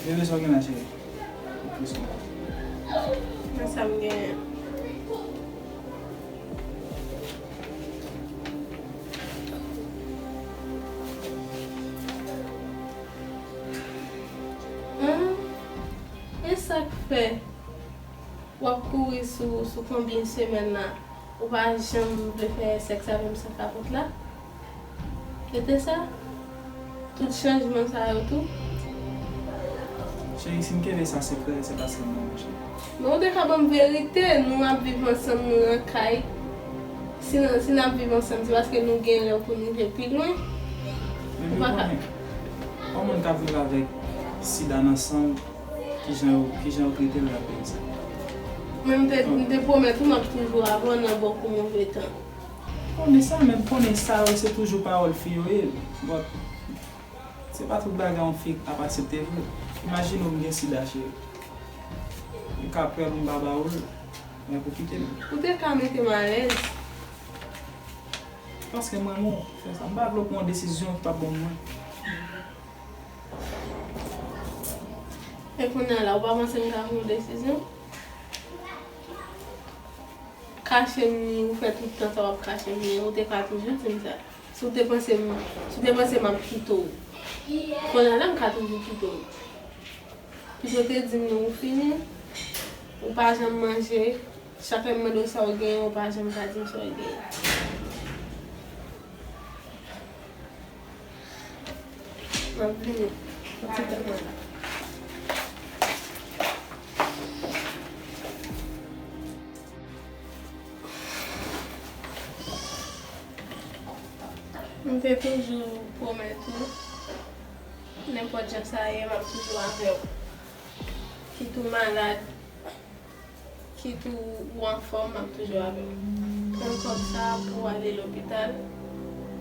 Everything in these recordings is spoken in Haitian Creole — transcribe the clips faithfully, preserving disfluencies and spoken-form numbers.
Bebe, sa w gen la, cheri? Nan sa m genyen. Hum, e sa k fè w ap kouri sou, sou konbyen semèn la, ou pa janm vle fè sèks avè m san kapòt la? E te sa? Tout chanjman sa yo tou? Cheri, si m kenbe sa sekrè, se paske m renmen w, cheri. Men ou te ka ban m verite, nou ap viv ansanm, nou nan kay. Si n, si n ap viv ansanm, se paske nou gen lè pou n rive pi lwen. Men ou pa ka. Kòman, kòman moun k ap viv avèk sida nan san w, kijan yo, kijan yo trete l nan peyi sa? Men m te, m te pwomèt ou m ap toujou avè w nan bon kou move tan. Konnen sa, men konnen sa yo, se toujou pawòl fi yo ye. But, se pa tout bagay yon fi ap aksepte vre. Imajine w m gen sida, cheri. Ou ka pè m pa ba ou l, men pou kite m. Ou te ka mete m alèz. Paske m renmen w, fè sa. M pa vle w pran yon desizyon ki p ap bon pou mwen. E kounye a la, ou pa panse m ka pran yon desizyon? Kache m ni, ou fè tout tan sa w ap kache m ni, ou te ka toujou di m sa. Si w te panse m, si w te panse m ap kite w, kounye a la m ka toujou kite w. Pito te di m non, ou fini, ou pa janm manje, chak lè m mande w sa w genyen, ou pa janm ka di m sa w genyen. M ap vini. Yon ti tan mwen la. M te toujou pwomèt ou, nenpòt jan sa ye, m ap toujou avè w. Kit ou malad, kit ou, ou anfòm, m ap toujou avè w. Pran kòb sa a pou w ale lopital,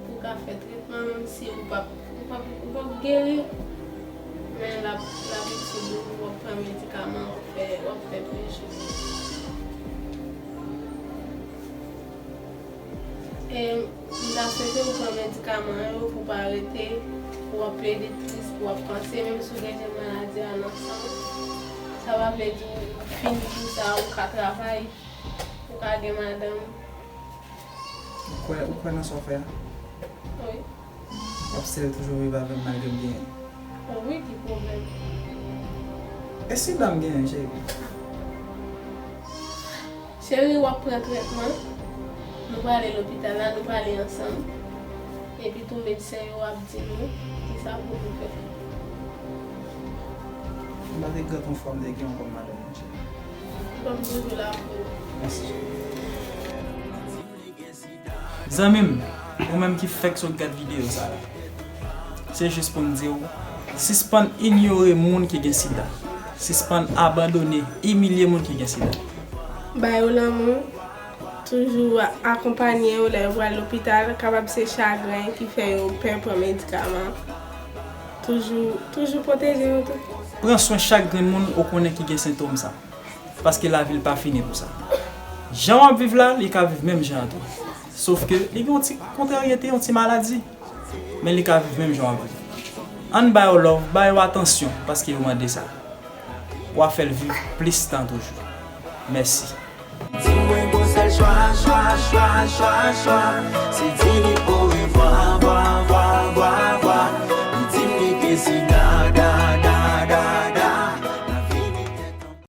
pou w ka fè tretman, menm si ou p ap, ou p ap, ou p ap geri, men l ap, l ap itil ou, w ap pran medikaman, w ap fè, w ap fè plis jou. E m ta swete ou pran medikaman yo pou w pa rete, pou w ap plede tris, pou w ap panse, menm si w gen jen maladi a nan san w. Sa pa vle di w fini pou sa, ou ka travay, ou ka gen madanm. Ou kwè, ou kwè nan sa w fè a? Wi. W ap still toujou viv avè m malgre m genyen? Wi, ki pwoblèm? E sida m genyen, cheri? Cheri, w ap pran trètman. Nou prale lopital la, nou prale ansanm. Epi tou medsen yo ap di nou kisa pou nou fè. M pa regrèt yon fwa m te gen yon kòm madanm mwen, cheri. Bon, m toujou la pou ou. Mèsi, cheri. Zanmi m, ou menm ki fèk sot gad videyo sa la, se jis pou m di w, sispann inyore moun ki gen sida. Sispann abandone, imilye moun ki gen sida. Ba yo lanmou, toujou a-, akonpanye yo lè yo pral lopital, kapab se chagren ki fè yo pè pran medikaman. Toujou, toujou pwoteje yo tou. Pran swen chak grenn moun ou konnen ki gen sentòm sa. Paske lavi l pa fini pou sa. Jan w ap viv la, li ka viv menm jan an tou. Sof ke li gen yon ti kontraryete, yon ti maladi. Men li ka viv menm jan w ap viv. Ann ba yo love, ba yo atansyon, paske yo mande sa. W a fè l viv plis tan toujou. Mèsi. Di mwen gon sèl chwa, chwa, chwa, chwa, chwa. Se di li